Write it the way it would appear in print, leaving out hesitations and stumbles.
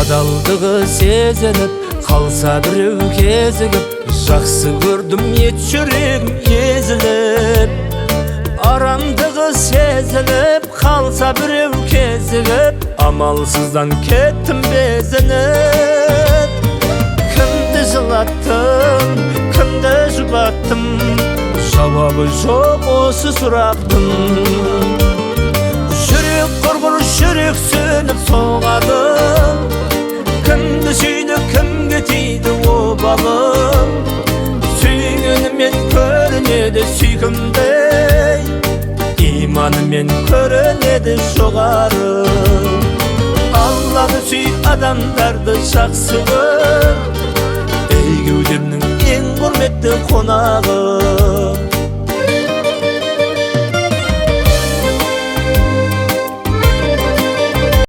Адалдығы сезіліп, қалса біреу кезігіп. Жақсы көрдім ет жүрегім езіліп. Арамдығы сезіліп, қалса біреу кезігіп. Амалсыздан кеттім безініп. Кімді жылаттым, кімді жұбаттым? Жауабы жоқ осы сұрақтың. Жүрек құрғыр, жүрек сөніп соғады. Кімді сүйді, кімге тиді обалы? Сүйгенімен көрінеді сүйкімді, иманымен көрінеді жоғары. Алланы сүй, адамдарды жақсы көр. Ей, кеудемнің ең құрметті қонағы.